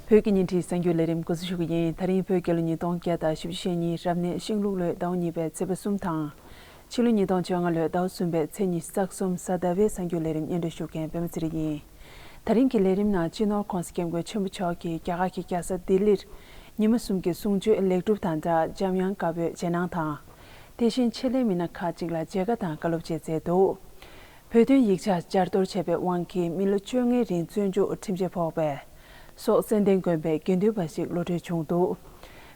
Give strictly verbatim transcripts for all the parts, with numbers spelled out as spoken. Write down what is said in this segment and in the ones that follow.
བོད་ཀྱི་ཉིན་རེའི་གསར་འགྱུར་ལས་རིམ་འགོ་འཛུགས་ཞུ་གི་ཡིན། ད་རིང་བོད་རྒྱལ་ལོ་ཉིས་སྟོང་བརྒྱ་དང་བཞི་བཅུ་ཞེ་གཉིས་རབ་གནས་ཤིང་ལུག་ལོའི་ཟླ་བ་གཉིས་པའི་ཚེས་པ་གསུམ་དང་། ཕྱི་ལོ་ཉིས་སྟོང་བཅོ་ལྔ་ལོའི་ཟླ་བ་གསུམ་པའི་ཚེས་ཉི་ཤུ་རྩ་གསུམ་གཟའ་ཟླ་བའི་གསར་འགྱུར་ལས་རིམ་སྙན་སྒྲོན་ཞུ་མཁན་པད་མ་ཚེ་རིང་ཡིན། ད་རིང་གི་ལས་རིམ་ནང་སྤྱི་ནོར་༸གོང་ས་༸སྐྱབས་མགོན་ཆེན་པོ་མཆོག་གིས་རྒྱ་གར་གྱི་རྒྱལ་ས་ལྡི་ལིར་ཉི་མ་གསུམ་གྱི་གསུང་ཆོས་ལེགས་གྲུབ་དང་སྦྲགས་འཇམ་དབྱངས་བཀའ་པོད་རྗེས་གནང་དང་། དེ་བཞིན་ཆེད་ལས་མི་སྣ་ཁག་ཅིག་ལ་མཇལ་ཁ་དང་བཀའ་སློབ་བཅས་བསྩལ་འདུག་བོད་དོན་ཡིག་ཆ་སྦྱར་གཏོར་བྱས་པའི་དབང་གིས་མི་ལོ་བཅོ་ལྔའི་རིང་བཙོན་འཇུག་ཁྲིམས་ཆད་ཕོག་པའི་སོག་ཙན་དན་དགོན་པའི་དགེ་འདུན་པ་ཞིག་གློད་གྲོལ་བྱུང་འདུག་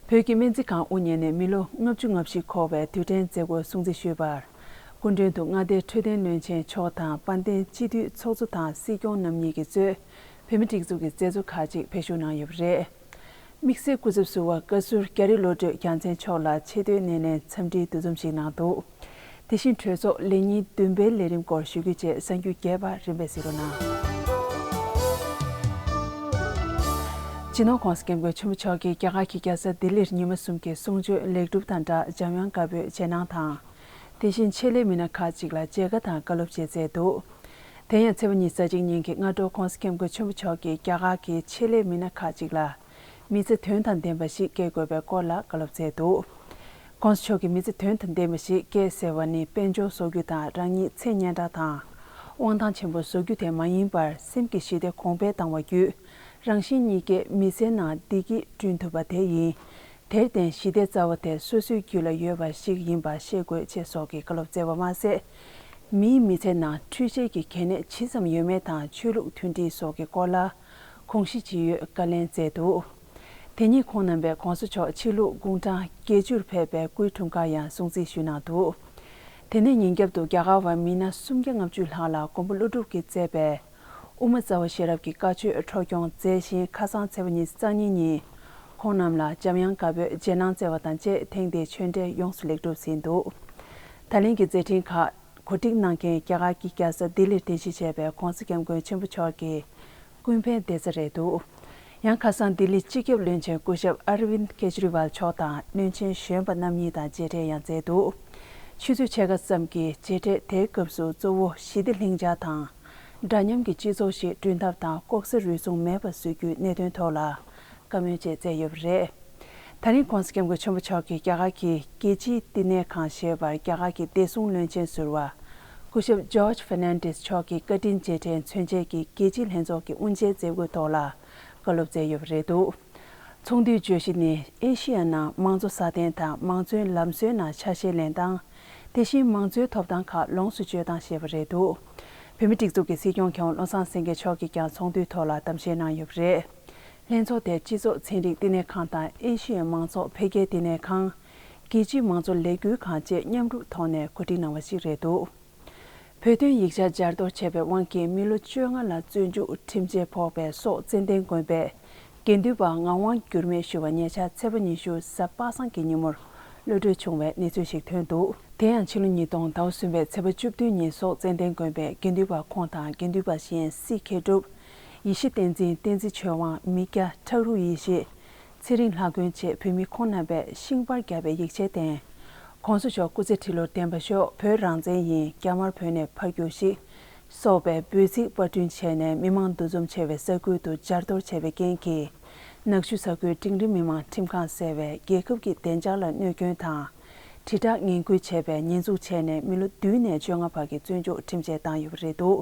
བོད་ཀྱི་སྨན་རྩིས་ཁང་དབུ་བརྙེས་ནས་མི་ལོ་ལྔ་བཅུ་ང་བཞི་འཁོར་བའི་དུས་དྲན་མཛད་སྒོར་སྲུང་བརྩི་ཞུས་པར། སྐུ་མགྲོན་དུ་མངའ་སྡེའི་འཕྲོད་བསྟེན་བློན་ཆེན་མཆོག་དང་དཔལ་ལྡན་སྤྱི་འཐུས་ཚོགས་གཙོ་དང་སྲིད་སྐྱོང་རྣམ་གཉིས་ཀྱིས་གཙོས་བོད་མི་སྒྲིག་འཛུགས་ཀྱི་མཛད་གཙོ་ཁག་ཅིག་ཕེབས་ཞུགས་གནང་ཡོད་པ་རེད། དམིགས་བསལ་སྐུ་ཚབ་ཟུར་པ་བཀའ་ཟུར་རྒྱ་རི་བློ་གྲོས་རྒྱལ་མཚན་མཆོག་ལ་ཆེ་བསྟོད་སྣེ་ལེན་འཚམས་འདྲིའི་འདུ་འཛོམས་ཤིག་གནང་འདུག་དེ་བཞིན་གྲོས་ཚོགས་ལས་ཉིན་བདུན་པའི་ལས་རིམ་སྐོར་ཞུ་རྒྱུ་བཅས་གསར་འགྱུར་རྒྱས་པ་རིམ་པས་གཟིགས་རོགས་གནང་། སྤྱི་ནོར་༸གོང་ས་༸སྐྱབས་མགོན་ཆེན་པོ་མཆོག་གིས་རྒྱ་གར་གྱི་རྒྱལ་ས་ལྡི་ལིར་ཉི་མ་གསུམ་གྱི་གསུང་ཆོས་ལེགས་གྲུབ་དང་སྦྲགས་འཇམ་དབྱངས་བཀའ་པོད་རྗེས་གནང་དང་། དེ་བཞིན་ཆེད་ལས་མི་སྣ་ཁག་ཅིག་ལ་མཇལ་ཁ་དང་བཀའ་སློབ་བཅས་བསྩལ་འདུག་དེ་ཡང་ཚེས་པ་ཉི་ཤུ་རྩ་གཅིག་ཉིན་གྱི་སྔ་དྲོ་༸གོང་ས་༸སྐྱབས་མགོན་ཆེན་པོ་མཆོག་གིས་རྒྱ་གར་གྱི་ཆེད་ལས་མི་སྣ་ཁག་ཅིག་ལ་མི་ཚེ་དོན་དང་ལྡན་པ་ཞིག་སྐྱེལ་དགོས་པའི་སྐོར་ལ་བཀའ་སློབ་བསྩལ་འདུག༸གོང་ས་མཆོག་གིས་མི་ཚེ་དོན་དང་ལྡན་པ་ཞིག་སྐྱེལ་ཟེར་བ་ནི་དཔལ་འབྱོར་བཟོ་རྒྱུ་དང་རང་ཉིད་ཚེ་སྙན་གྲགས་དང་དབང་ཐང་ཆེན་པོ་བཟོ་རྒྱུ་དེ་མ་ཡིན་པར་སེམས་ཀྱི་ཞི་བདེ་གོང་འཕེལ་བཏང་བ་བརྒྱུད་རང་གཞན་གཉིས་ཀའི་མི་ཚེའི་ནང་བདེ་སྐྱིད་བསྐྲུན་ཐུབ་པ་དེ་ཡིན། དེར་བརྟེན་ཞི་བདེ་རྩ་བ་དེ་སོ་སོའི་རྒྱུད་ལ་ཡོད་པ་ཞིག་ཡིན་པ་ཤེས་དགོས་ཅེས་སོགས་ཀྱི་བཀའ་སློབ་སྩལ་བ་མ་ཟད། མིའི་མི་ཚེའི་ནང་འཕྲུལ་ཆས་ཀྱི་གལ་གནད་ཇི་ཙམ་ཡོད་མེད་དང་ཆོས་ལུགས་མཐུན་སྒྲིལ་སོགས་ཀྱི་སྐོར་ལ་དགོངས་གཞི་ཇི་ཡོད་བཀའ་ལན་སྩལ་འདུག་དེ་ཉིན་ཁོང་རྣམ་པས་༸གོང་ས་མཆོག་ཕྱི་ལུགས་དགུང་གྲངས་བརྒྱད་ཅུར་ཕེབས་པའི་སྐུའི་འཁྲུངས་སྐར་ཡང་སྲུང་བརྩི་ཞུས་གནང་འདུག་དེ་ནས་ཉིན་རྒྱབ་ཏུ་རྒྱ་གར་བ་མི་སྣ་སུམ་བརྒྱ་ལྔ་བཅུ་ལྷག་ལ་མགོན་པོ་ཀླུ་སྒྲུབ་ཀྱིས་མཛད་པའི་དབུ་མ་རྩ་བ་ཤེས་རབ་ཀྱི་བཀའ་ཆོས་འཕྲོ་སྐྱོང་མཛད་བཞིན་ཁ་སང་ཚེས་པ་ཉི་ཤུ་རྩ་གཉིས་ཉིན་ཁོང་རྣམས་ལ་འཇམ་དབྱངས་བཀའ་པོད་རྗེས་གནང་སྩལ་བ་དང་བཅས་ཐེངས་འདིའི་ཆོས་འབྲེལ་ཡོངས་སུ་ལེགས་གྲུབ་ཟིན་འདུག་ད་ལན་གྱི་མཛད་འཕྲིན་ཁག་གོ་སྒྲིག་གནང་མཁན་རྒྱ་གར་གྱི་རྒྱལ་ས་ལྡི་ལིར་རྟེན་གཞི་བྱས་པའི་༸གོང་ས་༸སྐྱབས་མགོན་ཆེན་པོ་མཆོག་གི་ཀུན་ཕན་བདེ་རྩ་རེད་འདུག་ཡང་ཁ་སང་ལྡི་ལི་སྤྱི་ཁྱབ་བློན་ཆེན་སྐུ་ཞབས་ཨར་ཝིན་ཁེ་ཇི་རི་ཝལ་མཆོག་དང་བློན་ཆེན་གཞོན་པ་རྣམ་གཉིས་དང་མཇལ་འཕྲད་ཡང་མཛད་འདུག་ཆུ་ཚོད་ཕྱེད་ཀ་ཙམ་གྱི་མཇལ་འཕྲད་དེའི་སྐབས་སུ་གཙོ་བོ་ཞི་བདེ་ལྷིང་འཇགས་དང་། འདྲ་མཉམ་གྱི་སྤྱི་ཚོགས་ཤིག་བསྐྲུན་ཐབས་དང་ལྐོག་ཟ་རུལ་སུངས་མེད་པ་བཟོ་རྒྱུའི་གནད་དོན་ཐོག་ལ་བཀའ་མོལ་བཅས་བསྩལ་ཡོད་པ་རེད། ད་རིང་༸གོང་ས་༸སྐྱབས་མགོན་ཆེན་པོ་མཆོག་གིས་རྒྱ་གར་གྱི་རྒྱལ་སྤྱིའི་བསྟི་གནས་ཁང་ཞེས་པར་རྒྱ་གར་གྱི་བདེ་སྲུང་བློན་ཆེན་ཟུར་པ་སྐུ་ཞབས་ཇོརྗ་ཧྥེར་ནན་ཌེས་མཆོག་གི་བཀའ་དྲིན་རྗེས་དྲན་མཚོན་བྱེད་ཀྱི་རྒྱལ་སྤྱིའི་ལྷན་ཚོགས་ཀྱི་དབུ་འབྱེད་མཛད་སྒོའི་ཐོག་ལ་བཀའ་སློབ་སྩལ་ཡོད་པ་རེད་འདུག་ཚོགས་འདུའི་བརྗོད་གཞི་ནི་ཨེ་ཤི་ཡ་ནང་དམངས་གཙོ་སྲ་བརྟན་དང་དམངས་གཙོའི་ལམ་སྲོལ་ནང་ཆ་ཤས་ལེན་སྟངས། དེ་བཞིན་དམངས་གཙོའི་ཐོབ་ཐང་ཁག་ལོངས་སུ་སྤྱོད་སྟངས་ཞེས་པ་རེད་འདུག་བོད་མིའི་སྒྲིག་འཛུགས་ཀྱི་སྲིད་སྐྱོང་མཁས་དབང་བློ་བཟང་སེང་གེ་མཆོག་གིས་ཀྱང་ཚོགས་འདུའི་ཐོག་ལ་གཏམ་བཤད་གནང་ཡོད་པ་རེད། ལྷན་ཚོགས་དེར་སྤྱི་ཚོགས་ཚན་རིག་བསྟི་གནས་ཁང་དང་ཨེ་ཤི་ཡའི་མང་ཚོགས་འཕེལ་རྒྱས་བསྟི་གནས་ཁང་། རྒྱལ་སྤྱིའི་མང་གཙོ་ལས་འགུལ་ཁང་བཅས་མཉམ་རུབ་ཐོག་ནས་གོ་སྒྲིག་གནང་བ་ཞིག་རེད་འདུག་བོད་དོན་ཡིག་ཆ་སྦྱར་གཏོར་བྱས་པའི་དབང་གིས་མི་ལོ་བཅོ་ལྔ་ལ་བཙོན་འཇུག་ཁྲིམས་ཆད་ཕོག་པའི་སོག་ཙན་དན་དགོན་པའི་དགེ་འདུན་པ་ངག་དབང་འགྱུར་མེད་ཞུ་བ་ཉེ་ཆར་ཚེས་པ་ཉི་ཤུ་གཟའ་པ་སངས་ཀྱི་ཉིན་མོར་གློད་གྲོལ་བྱུང་བའི་གནས་ཚུལ་ཞིག་ཐོན་འདུག་དེ་ཡང་ཕྱི་ལོ་ཉིས་སྟོང་ཟླ་བ་གསུམ་པའི་ཚེས་པ་བཅུ་བདུན་ཉིན་སོག་ཙན་དན་དགོན་པའི་དགེ་འདུན་པ་ཁོང་དང་དགེ་འདུན་པ་གཞན་སྲིད་མཁས་གྲུབ་ཡེ་ཤེས་བསྟན་འཛིན་བསྟན་འཛིན་ཆོས་དབང་མི་སྐྱ་ཁྲག་རུ་ཡེ་ཤེས། ཚེ་རིང་ལྷ་མགོན་བཅས་བོད་མི་ཁོང་རྣམ་པས་ཤིང་པར་བརྒྱབ་པའི་ཡིག་ཆའི་སྟེང་། ༸གོང་ས་མཆོག་སྐུ་ཚེ་ཁྲི་ལོར་བརྟན་པར་ཤོག་བོད་རང་བཙན་ཡིན། རྒྱ་དམར་བོད་ནས་ཕར་རྒྱུགས་ཤིག་སོགས་པའི་འབོད་ཚིག་པར་སྐྲུན་བྱས་ནས་མི་མང་འདུ་འཛོམས་ཆེ་བའི་ས་ཁུལ་དུ་སྦྱར་གཏོར་བྱས་པའི་རྐྱེན་གྱིས། ནག་ཆུ་ས་ཁུལ་འབྲིང་རིམ་མི་མང་ཁྲིམས་ཁང་ཟེར་བས་རྒྱལ་ཁབ་ཀྱི་བདེ་འཇགས་ལ་གནོད་སྐྱོན་དང་། དྲིལ་བསྒྲགས་ངན་སྐུལ་བྱས་པའི་ཉེས་འཛུགས་བྱས་ནས་མི་ལོ་བདུན་ནས་བཅོ་ལྔ་བར་གྱི་བཙོན་འཇུག་ཁྲིམས་ཆད་བཏང་ཡོད་པ་རེད་འདུག་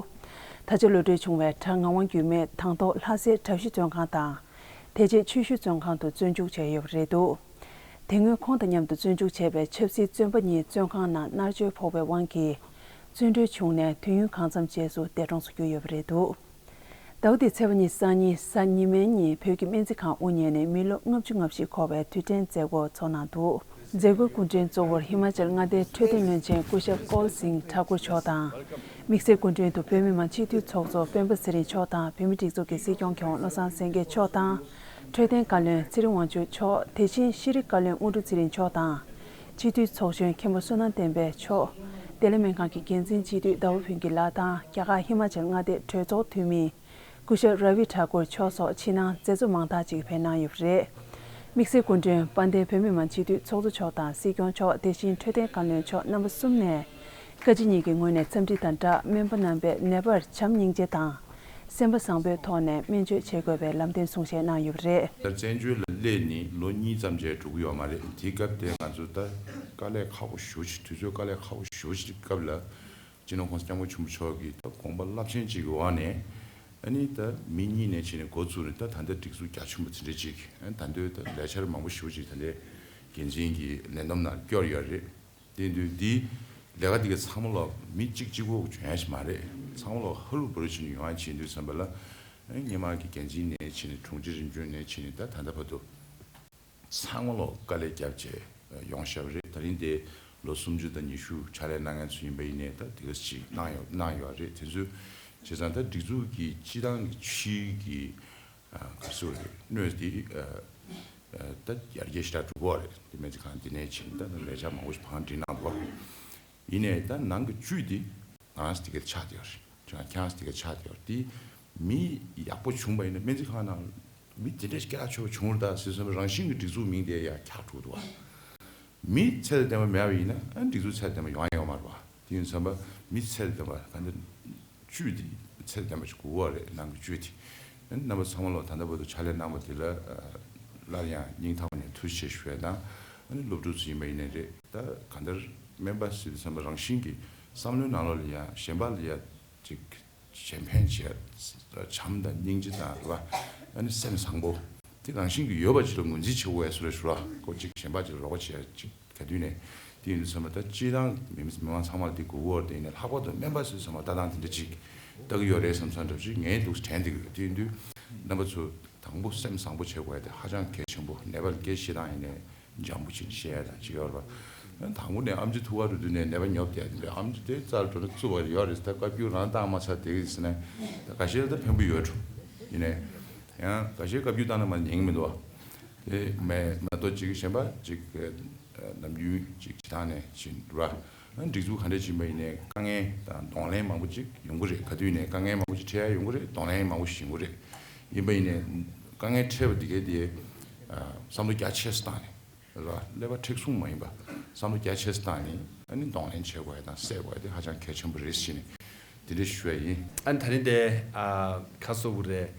ད་ཆ་གློད་གྲོལ་བྱུང་བའི་གྲྭ་ངག་དབང་འགྱུར་མེད་དང་ཐོག་ལྷ་སའི་གྲྭ་བཞི་བཙོན་ཁང་དང་། དེ་རྗེས་ཆུ་ཤུར་བཙོན་ཁང་དུ་བཙོན་འཇུག་བྱས་ཡོད་པ་རེད་འདུག་དེ་སྔོན་ཁོང་དང་མཉམ་དུ་བཙོན་འཇུག་བྱས་པའི་ཆབ་སྲིད་བཙོན་པ་གཉིས་བཙོན་ཁང་ནང་མནར་གཅོད་ཕོག་པའི་དབང་གིས་བཙོན་གྲོལ་བྱུང་ནས་དུས་ཡུན་གང་འཚམ་རྗེས་སུ་འདས་གྲོངས་སུ་གྱུར་ཡོད་པ་རེད་འདུག་ཟླ་བ་འདིའི་ཚེས་པ་ཉི་ཤུ་རྩ་གཉིས་གཟའ་ཉི་མའི་ཉིན་བོད་ཀྱི་སྨན་རྩིས་ཁང་དབུ་བརྙེས་ནས་མི་ལོ་ལྔ་བཅུ་ང་བཞི་འཁོར་བའི་དུས་དྲན་མཛད་སྒོ་ཚོགས་གནང་འདུག་མཛད་སྒོའི་སྐུ་མགྲོན་གཙོ་བོར་ཧི་མ་ཅལ་མངའ་སྡེའི་འཕྲོད་བསྟེན་བློན་ཆེན་སྐུ་ཞབས་ཀོལ་སིང་ཐཱ་ཀུར་མཆོག་དང་། དམིགས་བསལ་སྐུ་མགྲོན་དུ་བོད་མི་མང་སྤྱི་འཐུས་ཚོགས་གཙོ་སྤེན་པ་ཚེ་རིང་མཆོག་དང་བོད་མིའི་སྒྲིག་འཛུགས་ཀྱི་སྲིད་སྐྱོང་མཁས་དབང་བློ་བཟང་སེང་གེ་མཆོག་དང་། འཕྲོད་བསྟེན་བཀའ་བློན་ཚེ་རིང་དབང་ཕྱུག་མཆོག་དེ་བཞིན་ཤེས་རིག་བཀའ་བློན་དངོས་གྲུབ་ཚེ་རིང་མཆོག་དང་། སྤྱི་འཐུས་ཚོགས་གཞོན་མཁན་པོ་བསོད་ནམས་བསྟན་འཕེལ་མཆོག་ལྡི་ལི་སྨན་ཁང་གི་འགན་འཛིན་སྤྱི་འཐུས་ཟླ་བ་ཕུན་སྐྱིད་ལགས་དང་རྒྱ་གར་ཧི་མ་ཅལ་མངའ་སྡེའི་གྲོས་ཚོགས་འཐུས་མི། སྐུ་ཞབས་ར་བི་ཐཱ་ཀུར་མཆོག་སོགས་ཕྱི་ནང་མཛད་གཙོ་མང་དག་ཅིག་ཕེབས་གནང་ཡོད་པ་རེད། དམིགས་བསལ་སྐུ་མགྲོན་དཔལ་ལྡན་བོད་མི་མང་སྤྱི་འཐུས་ཚོགས་གཙོ་མཆོག་དང་སྲིད་སྐྱོང་མཆོག་དེ་བཞིན་འཕྲོད་བསྟེན་བཀའ་བློན་མཆོག་རྣམ་པ་གསུམ་ནས་བཀའ་སྤྱི་གཉིས་ཀྱི་ངོས་ནས་འཚམས་འདྲི་དང་སྦྲགས་སྨན་པ་རྣམ་པས་ནད་པར་བྱམས་སྙིང་རྗེ་དང་། སེམས་པ་བཟང་པོའི་ཐོག་ནས་སྨན་བཅོས་བྱེད་དགོས་པའི་ལམ་སྟོན་གསུང་བཤད་གནང་ཡོད་པ་རེད། ལྟར་བཙན་བྱོལ་ལ་སླེབས་ནས་ལོ་གཉིས་ཙམ་བྱས་འགྲོ་གི་ཡོད་མ་རེད། དེའི་སྐབས་དེ་ང་ཚོ་ད་དཀའ་ལས་ཁག་པོ་ཞེ་པོ་ཅིག་དུས་ཚོད་དཀའ་ལས་ཁག་པོ་ཞེ་པོ་ཅིག་སྐབས་ལ་སྤྱི་ནོར་༸གོང་ས་༸སྐྱབས་མགོན་ཆེན་པོ་མཆོག་གིས་ད་དགོངས་པ་རླབས་ཆེན་ཅིག་གི་འོག་ནས་ཨ་ནི་ད་མི་གཉིས་ནས་བྱས་ནས་འགོ་བཙུགས་ནས་ད་ད་ལྟ་སྒྲིག་འཛུགས་རྒྱ་ཆེན་པོ་དེ་འདྲ་ཅིག་ཨ་ནི་ད་ལྟའི་ད་ལས་འཆར་མང་པོ་ཞེ་པོ་ཅིག་ད་ལྟའི་འགན་འཛིན་གྱི་ལས་བསྡོམས་ནང་བསྐྱོར་ཡོད་རེད། དེ་དུས་འདི་ལས་ཀ་འདི་ག་ཚང་མ་ལོག་མི་གཅིག་གཅིག་པོ་བྱུང་ཡ་ཞིག་མ་རེད། ཚང་མ་ལོག་ཧ་རུ་བ་རུ་བྱས་ནས་ཡོང་ཡ་བྱས་དུས་ཙམ་པ་ལ་སྔོན་མ་གི་འགན་འཛིན་ནས་བྱས་ནས་དྲུང་ཆེ་རིམ་བྱོན་ནས་བྱས་ནས་ད་ད་ལྟ་བར་དུ་ཚང་མ་ལོག་དཀའ་ལས་བརྒྱབ་བྱས་ཡོང་བཞག་པ་རེད། ད་རིང་དེ་ལོ་སུམ་ཅུ་དང་ཉི་ཤུ་ཕྱག་ལས་གནང་མཁན་ཚོ་ཡིན་པ་ཡིན་ནའི་ད་དེ་ག་ཅིག་གནང་ཡོད་གནང་ཡོད་རེད། དེ་ཚོ་བྱས་ཙང་ད་སྒྲིག་འཛུགས་ཀྱི་སྤྱི་བཏང་གི་ཕྱིའི་གི་ཨ་ག་ཚོད་རེད་གནོད་དེ་ཨ་ཨ་ད་ཡར་རྒྱས་ཞེ་དྲག་འགྲོ་གི་ཡོད་རེད། དེ་སྨན་རྩིས་ཁང་འདི་ནས་ཕྱིན་ད་ལས་འཆར་མང་པོ་ཞིག་བང་སྒྲིག་གནང་འདུག་ཡིན་ནའི་ད་ནང་གི་བཅུད་དེ་ང་རང་ཚོ་དེ་གར་ཆགས་བསྡད་ཡོད་རེད། ཁྱེད་རང་ཚོ་དེ་གར་ཆགས་བསྡད་ཡོད་རེད། དེ་མི་ཡག་པོ་བྱུང་པ་ཡིན་ན་སྨན་རྩིས་ཁང་ནང་མི་དེ་འདྲ་སྐད་གྲགས་ཆེ་བོ་བྱུང་བ་རེད་ད་ཟེར་བསམ་པའི་རང་བཞིན་གྱི་སྒྲིག་འཛུགས་མིང་དེ་ཡར་འཁྱག་འགྲོ་གི་འདུག་བ། མི་ཚད་ལྡན་པ་མེད་པ་ཡིན་ན་ཨ་སྒྲིག་འཛུགས་ཚད་ལྡན་པ་ཡོང་ཡ་ཡོད་མ་རེད་བ། དེ་ཡིན་ཙམ་པ་མི་ཚད་ལྡན་པ་ག་འདྲ་བཅུད་དེ་ཚད་ལྡན་པ་ཞིག་དགོས་པ་རེད། ནང་གི་བཅུད་དེ། ཨ་ནི་རྣམ་པ་ཚང་མ་ལ་ད་ལྟ་བར་དུ་ཕྱག་ལས་གནང་བ་དེ་ལ་ཨ་སླར་ཡང་སྙིང་ཐག་པ་ནས་ཐུགས་རྗེ་ཆེ་ཞུ་ཡ་དང་། ཨ་ནི་སློབ་ཕྲུག་ཚོ་ཡིན་པ་ཡིན་ནའི་རེད། ད་གང་ལྟར་སྨན་པ་ཟེར་དུས་ཙམ་པ་རང་བཞིན་གྱིས་བསམ་བློའི་ནང་ལོགས་ལ་ཡ་གཞན་པ་ལ་ཡ་ཅིག་གཞན་ཕན་བྱེད་ཡ་བྱམས་དང་སྙིང་རྗེ་དང་རེད་བ། ཨ་ནི་སེམས་བཟང་པོ་དེ་རང་བཞིན་གྱིས་ཡོད་པ་ཅིག་ལ་ངོས་འཛིན་བྱེད་དགོས་ཡ་སུ་རེད་ཞུ་ར། ཁོ་ཅིག་གཞན་པ་ཅིག་ལ་རོགས་པ་བྱེད་ཡ་ཅིག་ག་དུས་ནས་དེ་ཡིན་དུས་ཙམ་པ་ད་སྤྱིར་བཏང་མི་མི་མང་ཚང་མ་ལ་དེ་དགོས་ཀྱི་ཡོད་རེད། དེ་ཡིན་ནའི་ལྷག་པར་དུ་སྨན་པ་ཚོས་ཚང་མ་ལྟ་སྟངས་དེ་འདྲ་ཅིག་ལྟ་གི་ཡོད་རེད་བསམ་བསམ་འདྲ་ཅིག་ངའི་འདུག་དྲན་བསྡད་ཀྱི་ཡོད། དེ་ཡིན་དུས་རྣམ་པ་ཚོ་དང་པོ་སེམས་བཟང་པོ་བྱེད་དགོས་ཡ་དེ་ཧ་ཅང་གལ་ཆེན་པོ། ནད་པ་ལ་སྐད་ཆ་བཤད་སྟངས་ཡིན་ནའི་འཇམ་པོ་བྱས་ནས་བཤད་ཡ་དང་ཅིག་ཡོད་རེད་པ། དང་པོ་ནས་ཨམ་ཆི་ཐུག་ག་རུ་དུས་ནས་ནད་པ་ཉོབ་བསྡད་དེ་འདྲ་ཨམ་ཆི་དེ་རྩར་འགྲོ་ན་རྩུབ་པ་ཡོད་རེད། ད་བཀའ་བཀྱོན་རང་བཏང་མ་ཚར་དེ་གི་ཟེར་ནས་ད་ཁ་ཤས་ལ་ད་ཕན་པོ་ཡོད་འགྲོ། ཡིན་ནའི་ཡང་ཁ་ཤས་བཀའ་བཀྱོན་བཏང་ན་མ་ཉན་གི་མི་འདུག་བ། དེ་མེད་མ་གཏོགས་ཅིག་གཞན་པ་ཅིག་ནམ་རྒྱུན་ཅིག་བྱེད་སྟངས་ནས་ཕྱིན་ར། སྒྲིག་འཛུགས་ག་འདྲ་ཕྱིན་པ་ཡིན་ནའི་དཀའ་ངལ་དང་གདོང་ལེན་མང་པོ་ཅིག་ཡོང་གི་རེད། ག་དུས་ནས་དཀའ་ངལ་མང་པོ་ཅིག་འཕྲད་ཡ་ཡོང་གི་རེད། གདོང་ལེན་མང་པོ་ཞིག་ཡོང་གི་རེད། ཡིན་པ་ཡིན་ནའི་དཀའ་ངལ་འཕྲད་པ་དེ་གའི་དེ་བསམ་བློ་རྒྱ་ཆེ་ཙམ་བཏང་ནས་ར་ཀླད་པ་མཁྲེགས་བཟུང་མ་ཡིན་པ་བསམ་བློ་རྒྱ་ཆེ་ཙམ་བཏང་ནས་ཨ་ནི་གདོང་ལེན་བྱེད་དགོས་ཡ་དང་སེལ་དགོས་ཡ་དེ་ཧ་ཅང་གལ་ཆེན་པོ་རེད་ཟེར་ནས་དེ་འདྲ་ཞུ་ཡ་ཡིན། ཨ་ནི་ད་རིང་དེ་ཁ་གསོ་བོ་རེད།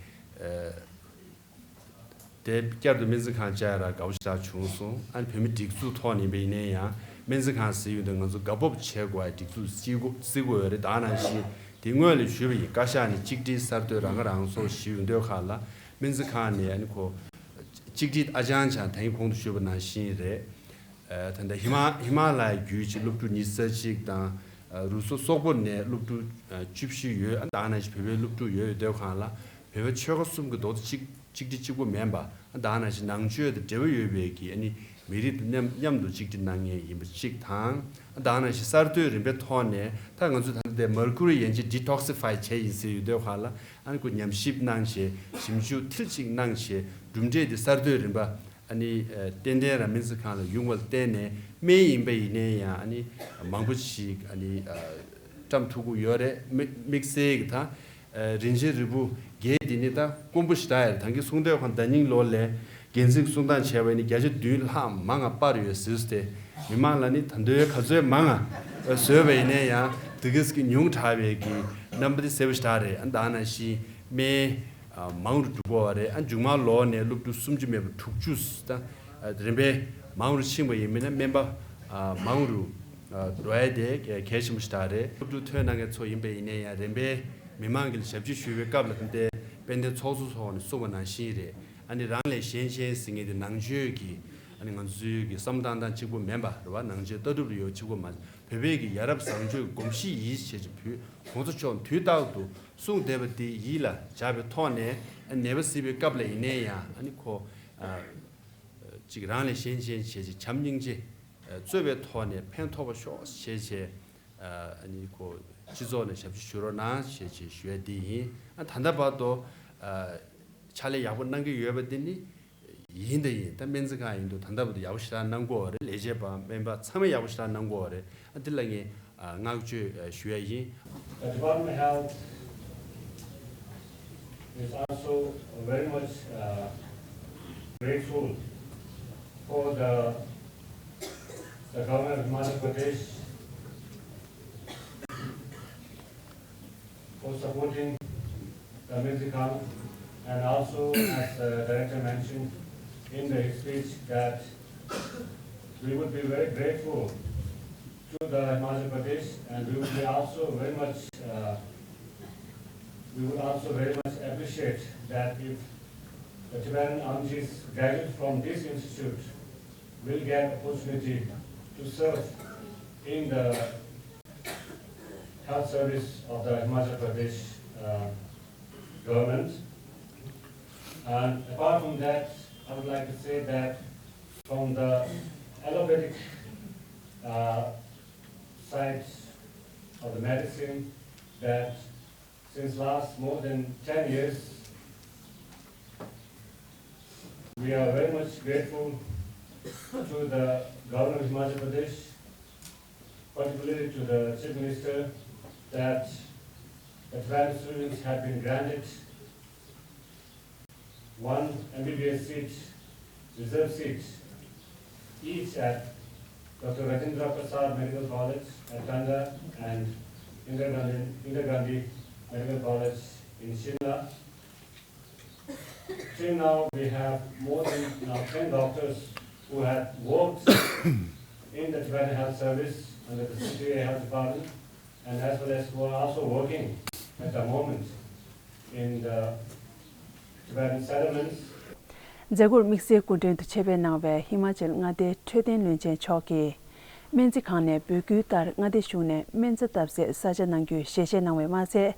དེ་བསྐྱར་དུ་སྨན་རྩིས་ཁང་བཅར་ཡ་ར་དགའ་པོ་ཞེ་དྲག་བྱུང་སོང་། ཨ་ནི་བོད་མི་སྒྲིག་འཛུགས་ཐོག་ནས་ཡིན་པ་ཡིན་ན་ཡང་སྨན་རྩིས་ཁང་ཟེར་ཡོང་དུས་ང་ཚོ་དགའ་སྤོབས་བྱེད་དགོས་པའི་སྒྲིག་འཛུགས་སྲིད་སྒོ་སྲིད་སྒོ་ཡོད་རེད། ད་ནང་བཞིན་དེ་སྔོན་ལ་ཞུས་པ་ཡིན། བཀའ་ཤག་ནས་གཅིག་སྒྲིལ་གསར་གཏོད་རང་ཁ་རང་གསོ་ཞུས་ཡོང་དུས་ཁ་ལ་སྨན་རྩིས་ཁང་ནས་ཨ་ནི་ཁོ་གཅིག་སྒྲིལ་ཨ་ཅང་ཅང་ད་ཡིན་གོང་དུ་ཞུས་པ་ནང་བཞིན་རེད། ད་ལྟ་ཧི་མ་ཧི་མ་ལ་ཡ་བརྒྱུད་ཅིག་སློབ་ཕྲུག་ཉི་ཤུ་རྩ་གཅིག་དང་རུ་སོ་སོག་པོ་ནས་སློབ་ཕྲུག་བཅུ་བཞི་ཡོད། ཨ་ད་ནང་བཞིན་བོད་པའི་སློབ་ཕྲུག་ཡོད་ཡོད་དུས་ཁ་ལ། བོད་པ་ཆོལ་ཁ་གསུམ་གྱི་རྡོག་རྩ་གཅིག་གཅིག་སྒྲིལ་གཅིག་པོ་མིན་པ། ཨ་ད་ནང་བཞིན་ནང་ཆོས་དང་འབྲེལ་བ་ཡོད་པའི་གི་ཨ་ནི་མི་རིགས་དང་མཉམ་མཉམ་དུ་གཅིག་སྒྲིལ་གནང་མཁན་ཡིན་པ་གཅིག་དང་། ཨ་ད་ནང་བཞིན་གསར་གཏོད་རིམ་པའི་ཐོག་ནས་ད་ང་ཚོ་ད་ལྟ་དེ་མར་ཁུ་རི་ཡན་ཆད་ཌི་ཊོག་སི་ཕའི་བྱས་ཡིན་ཟེར་ཡོད་དུས་ཁ་ལ། ཨ་ནི་ཁོ་ཉམས་ཞིབ་གནང་བྱས་ཞིབ་འཇུག་མཐིལ་གཅིག་གནང་བྱས་གྲུབ་འབྲས་དེ་གསར་གཏོད་རིམ་པ་ཨ་ནི་ཏན་ཏན་རང་སྨན་རྩིས་ཁང་ལ་ཡོང་བ་ལ་བརྟེན་ནས་སྨན་ཡིན་པ་ཡིན་ནའི་ཡང་ཨ་ནི་མང་པོ་ཞིག་ཨ་ནི་བཀྲམ་ཐུབ་ཀྱི་ཡོད་རེད། དམིགས་དམིགས་བསལ་གྱི་ད། ཨ་རིན་ཆེན་རིལ་བུ་བརྒྱད་འདི་ནི་ད་དཀོན་པོ་ཞེ་དྲག་ཡོད་རེད། ད་གིན་གསུང་དོན་ཁོང་ཟླ་སྙིང་ལོ་ལས་འགན་འཛིན་གྱིས་གསུང་སྟངས་བྱས་པ་ཡིན་ན་བརྒྱ་ཆ་བདུན་ལྷག་མང་ང་སྤར་ཡོད་ཟེར་ཏེ། མི་མང་ལ་ནི་ད་འདོད་ག་ཚོད་མང་ང་བཟོས་པ་ཡིན་ནའི་ཡང་དེ་གིས་ཀྱི་ཉུང་དྲགས་པའི་གི་རྣམ་པ་དེ་གསལ་པོ་ཞེ་དྲག་རེད། ཨ་ད་ནང་བཞིན་སྨན་མང་རུ་འགྲོ་གི་ཡོད་རེད། ཨ་མཇུག་མ་ལོ་ནས་སློབ་ཕྲུག་སུམ་ཅུ་མེད་པར་དྲུག་ཅུ་ད་རིམ་པས་མང་རུ་ཕྱིན་པ་ཡིན་མིན་ན་སྨན་པ་མང་རུ་འགྲོ་ཡ་དེ་གལ་ཆེན་པོ་ཞེ་དྲག་རེད། སློབ་ཕྲུག་ཐོན་གནང་མཁན་ཚོ་ཡིན་པ་ཡིན་ནའི་ཡང་རིམ་པས་མི་མང་གི་ཞབས་ཕྱི་ཞུ་བའི་སྐབས་ལ་ད་ལྟའི་དཔལ་ལྡན་ཚོགས་གཙོ་མཆོག་ནས་གསུངས་པ་ནང་བཞིན་རེད། ཨ་ནི་རང་ལས་གཞན་གཅེས་ཟེར་མཁན་དེ་ནང་ཆོས་ཀྱི་ཨ་ནི་ང་ཚོའི་གི་བསམ་བློ་བཏང་སྟངས་གཅིག་པོ་མིན་པ་རེད་བ། ནང་ཆོས་ལྟ་གྲུབ་ལ་ཡོད་གཅིག་པོ་མ་བོད་པའི་གི་ཡ་རབས་བཟང་སྤྱོད་ཀྱི་གོམས་གཤིས་ཡིད་བྱེད་ཀྱི་བུ་༸གོང་ས་མཆོག་དུས་རྟག་ཏུ་གསུངས་བསྡད་པ་དེ་ཡིད་ལ་འཇགས་པའི་ཐོག་ནས་ཨ་ནད་པ་གཟིགས་པའི་སྐབས་ལ་ཡིན་ནའི་ཡང་ཨ་ནི་ཁོ་ཨ་ཅིག་རང་ལས་གཞན་གཅེས་བྱས་ཅིག་བྱམས་སྙིང་རྗེ་གཙོས་པའི་ཐོག་ནས་ཕན་ཐོགས་པ་ཤོག་བྱས་བྱས། ཨ་ནི་ཁོ་སྤྱི་ཚོགས་ནས་ཞབས་ཕྱི་ཞུ་རོགས་གནང་ཞེས་ཞེས་ཞུ་ཡ་འདི་ཡིན། ཨ་ད་ལྟ་བར་དུ་ཨ་ཕྱག་ལས་ཡག་པོ་གནང་གི་ཡོད་པ་འདི་ནི་ཡིན་དང་ཡིན། ད་སྨན་རྩིས་ཁང་ཡིན་དུས་ད་ལྟ་བར་དུ་ཡག་པོ་ཞེ་དྲག་གནང་གི་ཡོད་རེད། ལས་བྱེད་པ་སྨན་པ་ཚང་མས་ཡག་པོ་ཞེ་དྲག་གནང་གི་ཡོད་རེད། ཨ་འདི་ལ་ངས་ཨ་བསྔགས་བརྗོད་ཨ་ཞུ་ཡ་ཡིན། The Department of Health is also very much uh, grateful for the, the government of Madhya Pradesh for supporting Amir Khan, and also, as the director mentioned in the speech, that we would be very grateful to the Himachal Pradesh, and we would be also very much, uh, we would also very much appreciate that if the Tibetan Amjis graduate from this institute will get opportunity to serve in the health service of the Himachal Pradesh, uh, government. And apart from that, I would like to say that from the allopathic, uh, side of the medicine, that since last more than ten years, we are very much grateful to the Governor of Himachal Pradesh, particularly to the Chief Minister, that the Tibetan students have been granted one M B B S seat, reserve seat, each at Doctor Rajendra Prasad Medical College at Tanga and Indira Gandhi, Indira Gandhi Medical College in Shimla. Till now, we have more than now ten doctors who have worked in the Tibetan Health Service under the C T A Health Department, and as well as who are also working at the moment in the Tibetan settlements. མཛད་སྒོར་དམིགས་བསལ་སྐུ་མགྲོན་དུ་ཆེད་ཕེབས་གནང་བའི་ཧི་མ་ཅལ་མངའ་སྡེའི་འཕྲོད་བསྟེན་བློན་ཆེན་མཆོག་གིས། སྨན་རྩིས་ཁང་ནས་འབོད་སྐུལ་ལྟར་མངའ་སྡེ་གཞུང་ནས་སྨན་རྩྭ་བཏབ་སའི་ས་ཆ་གནང་རྒྱུའི་ཞལ་བཞེས་གནང་བས་མ་ཚད།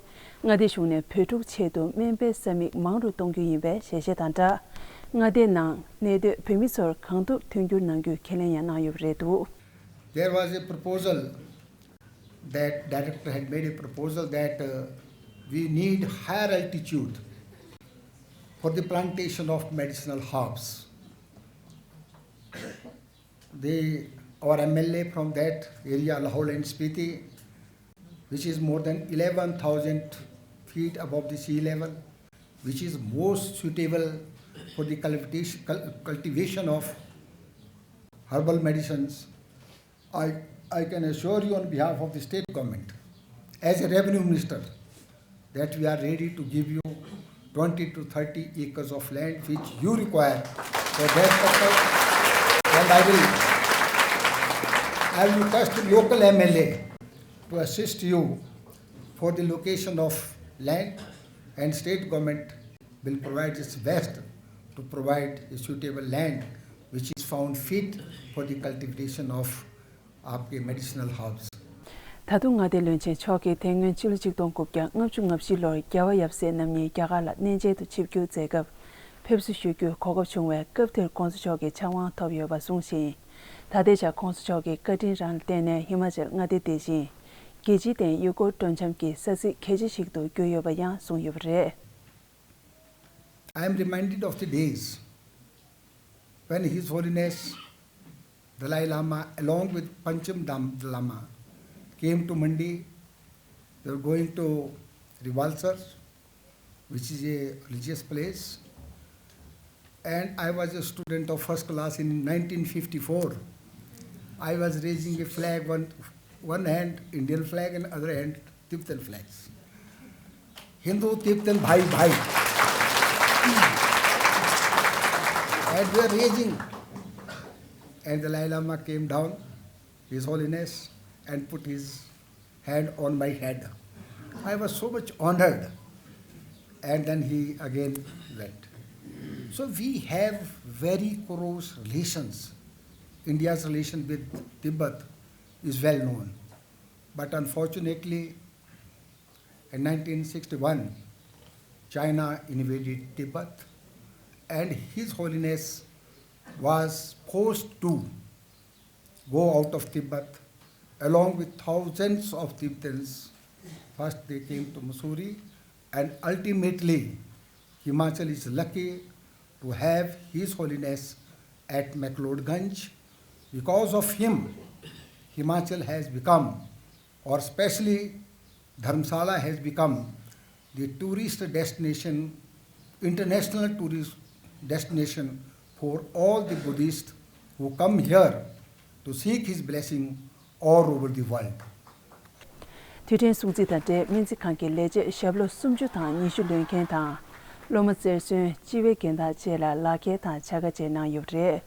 མངའ་སྡེ་གཞུང་ནས་བོད་ཕྲུག་ཆེད་དུ་སྨན་པའི་ས་མིག་མང་རུ་གཏོང་རྒྱུ་ཡིན་པའི་ཞལ་བཞེས་དང་སྦྲགས། མངའ་སྡེའི་ནང་གནས་སྡོད་བོད་མི་ཚོར་གང་ཐུབ་མཐུན་འགྱུར་གནང་རྒྱུའི་ཁས་ལེན་ཡང་གནང་ཡོད་པ་རེད་འདུག། There was a proposal that director had made a proposal that uh, we need higher altitude for the plantation of medicinal herbs. The, our M L A from that area, Lahaul and Spiti, which is more than eleven thousand feet above the sea level, which is most suitable for the cultivation, cul- cultivation of herbal medicines. I, I can assure you on behalf of the state government, as a revenue minister, that we are ready to give you twenty to thirty acres of land which you require for that purpose. And I will, I will request the local M L A to assist you for the location of land, and state government will provide its best to provide a suitable land which is found fit for the cultivation of आपके medicinal herbs. ད་དུང་མངའ་སྡེ་བློན་ཆེན་མཆོག་གིས་དེ་སྔོན་ཕྱི་ལོ་ཆིག་སྟོང་དགུ་བརྒྱ་ལྔ་བཅུ་ང་བཞི་ལོར་རྒྱལ་བ་ཡབ་སྲས་རྣམ་གཉིས་རྒྱ་གར་ལ་གནས་མཇལ་དུ་ཆིབས་བསྒྱུར་མཛད་སྐབས་ཕེབས་བསུ་ཞུ་རྒྱུའི་གོ་སྐབས་བྱུང་བས་སྐབས་དེར་༸གོང་ས་མཆོག་གི་ཕྱག་དབང་ཐོབ་ཡོད་པ་གསུངས་ཤིང་། ད་ལྟའི་ཆར་༸གོང་ས་མཆོག་གི་བཀའ་དྲིན་རང་ལ་བརྟེན་ནས་ཧི་མ་ཅལ་མངའ་སྡེ་དེ་བཞིན་རྒྱལ་སྤྱིའི་སྟེང་ཡུལ་སྐོར་སྤྲོ་འཆམ་གྱི་ས་ཚིགས་གལ་ཆེ་ཞིག་ཏུ་གྱུར་ཡོད་པ་ཡང་གསུངས་ཡོད་པ་རེད། I am reminded of the days when His Holiness Dalai Lama, along with Pancham Dam Lama, came to Mandi. They were going to Rivalsar, which is a religious place. And I was a student of first class in nineteen fifty-four. I was raising a flag, one, one hand Indian flag and other hand Tibetan flags. Hindu, Tibetan, bhai, bhai. And we are raising. And the Dalai Lama came down, His Holiness, and put his hand on my head. I was so much honored. And then he again went. So we have very close relations. India's relation with Tibet is well known. But unfortunately, in nineteen sixty-one, China invaded Tibet, and His Holiness was forced to go out of Tibet along with thousands of Tibetans. First, they came to Mussoorie, and ultimately, Himachal is lucky to have His Holiness at McLeodganj. Because of him, Himachal has become, or specially Dharamsala has become, the tourist destination, international tourist destination for all the Buddhists who come here to seek his blessing all over the world. དུས་དྲན་སྲུང་བརྩི་དང་འབྲེལ་སྨན་རྩིས་ཁང་གི་ལས་བྱེད་ཞབས་ལོ་སུམ་ཅུ་དང་ཉི་ཤུ་ལོན་མཁན་དང་། སློབ་མ་རྩེར་སོན། སྤྱི་པའི་འགན་བདག་བཅས་ལ་ལག་འཁྱེར་དང་བྱ་དགའ་བཅས་གནང་ཡོད་པ་རེད།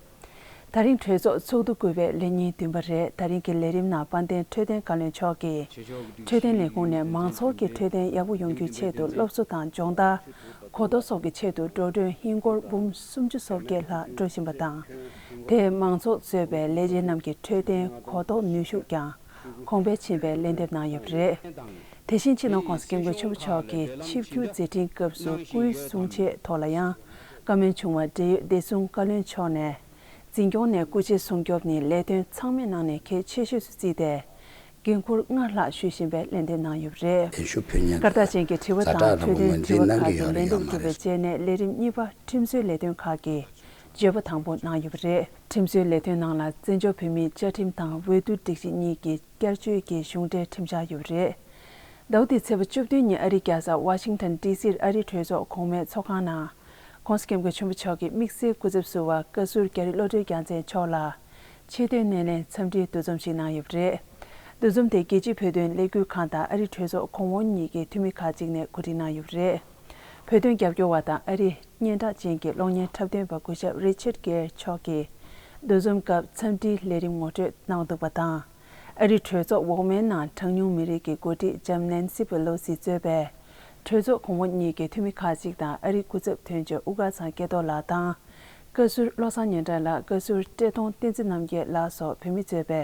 ད་རིང་གྲོས་ཚོགས་ཚོགས་འདུ་དགུ་པའི་ལས་ཉིན་བདུན་པ་རེད། ད་རིང་གི་ལས་རིམ་ནང་དཔལ་ལྡན་འཕྲོད་བསྟེན་བཀའ་བློན་མཆོག་གིས། འཕྲོད་བསྟེན་ལས་ཁུངས་ནས་མང་ཚོགས་ཀྱི་འཕྲོད་བསྟེན་ཡག་པོ་ཡོང་རྒྱུའི་ཆེད་དུ་སློབ་གསོ་དང་སྦྱོང་བརྡར། གོ་རྟོགས་སོགས་ཀྱི་ཆེད་དུ་འགྲོ་གྲོན་ཧིན་སྒོར་འབུམ་སུམ་ཅུ་སོ་བརྒྱད་ལྷག་སྤྲོད་བཞིན་པ་དང་། དེས་མང་ཚོགས་གཙོས་པའི་ལས་བྱེད་རྣམས་ཀྱི་འཕྲོད་བསྟེན་གོ་རྟོགས་ནུས་ཤུགས་ཀྱང་གོང་འཕེལ་ཕྱིན་པའི་ལན་འདེབས་གནང་ཡོད་པ་རེད། དེ་བཞིན་སྤྱི་ནོར་༸གོང་ས་༸སྐྱབས་མགོན་ཆེན་པོ་མཆོག་གིས་ཆིབས་བསྒྱུར་མཛད་འཕྲིན་སྐབས་སུ་སྐུའི་གསུང་ཆོས་ཐོག་ལ་ཡང་། བཀའ་མོལ་བྱུང་བ་འབྲེལ་ཡོད་བདེ་སྲུང་བཀའ་བློན་མཆོག་ནས། འཛིན་སྐྱོང་ནས་སྐུ་ཚེ་སྲུང་སྐྱོབ་ནི་ལས་དོན་ཚང་མའི་ནང་ནས་གལ་ཆེ་ཤོས་སུ་བརྩིས་ཏེ། འགན་འཁུར་སྔར་ལྷག་ཞུ་བཞིན་པའི་ལན་འདེབས་གནང་ཡོད་པ་རེད། ཞུ་ཕུལ་མཁན་སྐར་རྟགས་ཅན་གྱི་དྲི་བ་དང་འཕྲོད་བསྟེན་དྲི་བ་ཁག་གི་ལན་འདེབས་བརྒྱུད་པའི་རྗེས་ནས་ལས་རིམ་གཉིས་པ་ཁྲིམས་བཟོའི་ལས་དོན་ཁག་གི་བརྗོད་པ་དང་པོ་གནང་ཡོད་པ་རེད། ཁྲིམས་བཟོའི་ལས་དོན་ནང་ལ་བཙན་བྱོལ་བོད་མིའི་བཅའ་ཁྲིམས་དང་འོས་བསྡུ་སྒྲིག་གཞི་གཉིས་ཀྱི་བསྐྱར་བཅོས་ཀྱི་གཞུང་འབྲེལ་ཁྲིམས་འཆར་ཡོད་པ་རེད། ཟླ་བ་འདིའི་ཚེས་པ་བཅུ་བདུན་ཉིན་ཨ་རིའི་རྒྱལ་ས་ཝ་ཤིང་ཊོན་ཌི་སིར་ཨ་རིའི་གྲོས་ཚོགས་གོང་མའི་ཚོགས་ཁང་ནང་། ༸གོང་ས་༸སྐྱབས་མགོན་ཆེན་པོ་མཆོག་གིས་དམིགས་བསལ་སྐུ་ཚབ་ཟུར་པ་བཀའ་ཟུར་རྒྱ་རི་བློ་གྲོས་རྒྱལ་མཚན་མཆོག་ལ། ཆེད་དོན་སྣེ་ལེན་འཚམས་འདྲིའི་འདུ་འཛོམས་ཤིག་གནང་ཡོད་པ་རེད། འདུ་འཛོམས་དེ་རྒྱལ་སྤྱིའི་བོད་དོན་ལས་འགུལ་ཁང་དང་ཨ་རིའི་གྲོས་ཚོགས་གོང་འོག་གཉིས་ཀྱི་འཐུས་མི་ཁག་ཅིག་ནས་གོ་སྒྲིག་གནང་ཡོད་པ་རེད། བོད་དོན་རྒྱབ་སྐྱོར་བ་དང་ཨ་རིའི་སྙན་གྲགས་ཅན་གྱི་གློག་བརྙན་འཁྲབ་སྟོན་པ་སྐུ་ཞབས་རི་ཆར་གྷེར་མཆོག་གིས་འདུ་འཛོམས་སྐབས་འཚམས་འདྲིའི་ལས་རིམ་ངོ་སྤྲོད་གནང་འདུག་པ་དང་། ཨ་རིའི་གྲོས་ཚོགས་འོག་མའི་ནང་གྲངས་ཉུང་མི་རིགས་ཀྱི་འགོ་ཁྲིད་ལྕམ་ནེན་སི་པེ་ལོ་སི་གཙོས་པའི་གྲོས་ཚོགས་གོང་འོག་གཉིས་ཀྱི་འཐུས་མི་ཁག་ཅིག་དང་ཨ་རིའི་སྐུ་ཚབ་དོན་གཅོད་དབུ་དཀར་ཚང་སྐལ་རྡོར་ལགས་དང་། བཀའ་ཟུར་བློ་བཟང་སྙན་གྲགས་ལགས། བཀའ་ཟུར་བཀྲས་མཐོང་བསྟན་འཛིན་རྣམ་རྒྱལ་ལགས་སོགས་བོད་མི་གཙོས་པའི་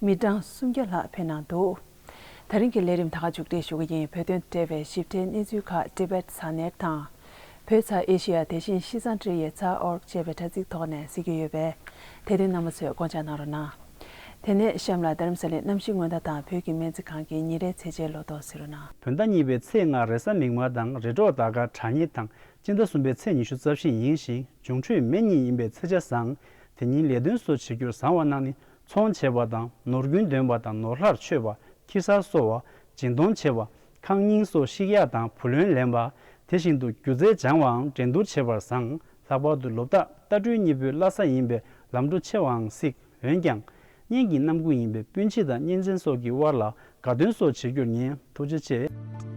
མི་གྲངས་སུམ་བརྒྱ་ལྷག་ཕེབས་གནང་འདུག་ད་རིང་གི་ལས་རིམ་ད་ག་མཇུག་སྒྲིལ་ཞུ་གི་ཡིན། བོད་དོན་འབྲེལ་བའི་ཞིབ་ཕྲའི་གནས་ཚུལ་ཁག་Tibet Zanet དང་། བོད་ཚ་ཨེ་ཤེ་ཡ་དེ་བཞིན་ཤི་ཚང་ཀྲི་ཡེ་ཚ་ཨོར་ཅེས་པའི་དྲ་ཚིགས་ཐོག་ནས་གཟིགས་རྒྱུ་ཡོད་པས། དེ་དོན་རྣམ་པ་ཚོས་དགོངས་འཇགས་གནང་རོགས་གནང་། དེ་ནས་གཤམ་ལ་རྡ་རམ་ས་ལའི་གནམ་གཤིས་སྔོན་བརྡ་དང་བོད་ཀྱི་སྨན་རྩིས་ཁང་གི་ཉིན་རེའི་ཚེས་ཆའི་ལོ་ཐོ་གཟིགས་རོགས་གནང་། བོད་ཟླ་གཉིས་པའི་ཚེས་ལྔ་རེས་གཟའ་མིག་དམར་དང་རེས་གྲོགས་ཟླ་སྐར་གྲངས་གཉིས་དང་། སྤྱི་ཟླ་གསུམ་པའི་ཚེས་ཉི་ཤུ་རྩ་བཞི་ཡིན་ཞིང་། འབྱུང་འཕྲོད་མེ་གཉིས་ཡིན་པས་ཚེས་ཆ་བཟང་། དེ་ཉིན་ལས་དོན་སོགས་བྱེད་རྒྱུར་བཟང་བ་རྣམས་ནི། ཚོང་བྱེད་པ་དང་ནོར་རྒྱུན་འདོན་པ་དང་ནོར་ལྷར་མཆོད་པ། ཁྱི་གསར་གསོ་བ། སྦྱིན་གཏོང་བྱེད་པ། ཁང་རྙིང་སོགས་བཤིག་ཡག་དང་བུ་ལོན་ལེན་པ། དེ་བཞིན་དུ་སྒྱུ་རྩལ་སྦྱང་བའམ་འགྲན་བསྡུར་བྱེད་པར་བཟང་། ལྷག་པར་དུ་ལོ་རྟགས་རྟ་སྦྲུལ་གཉིས་པོའི་བླ་གཟའ་ཡིན་པས་ལམ་འགྲོ་ཆེ་བའང་སྲིད། འོན་ཀྱང་། གཉེན་གྱི་རྣམ་ཀུན་ཡིན་པས་སྤུན་མཆེད་དང་གཉེན་ཚན་སོགས་ཀྱི་དབར་ལ་དགའ་སྟོན་སོགས་བྱེད་རྒྱུར་ཉེ། ཐུགས་རྗེ་ཆེ།